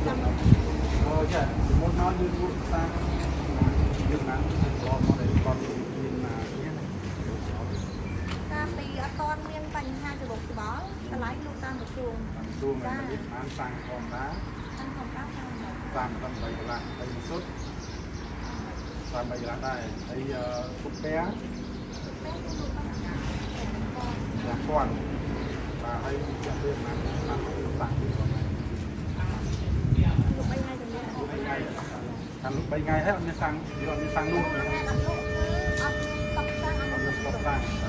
ចាំ អូចាពីមុនមកយើងលក់សាំងយើងណាឡងមកដែលគាត់មានណានេះណា កាលពីអត់តមានបញ្ហាច្របូកច្របល់តម្លៃលក់តាមក្រសួង តាមសួងហើយនេះបានសាំងធម្មតា តាមធម្មតាតាម សាំងតាម8កន្លះហើយមួយសុទ្ធតាម3កន្លះដែរហើយស៊ុបពែ ពេលលក់តាម 5000បាទហើយចាក់វាបានបានសាំងពីគាត់ លក់3ថ្ងៃទៅនេះ 3ថ្ងៃតាម3ថ្ងៃហើយអត់មានសាំងវាអត់មានសាំងនោះ ថ្ងៃអត់លក់គឺអត់មានស្តុកសាំងអត់ អត់ មាន មានស្តុកសាំង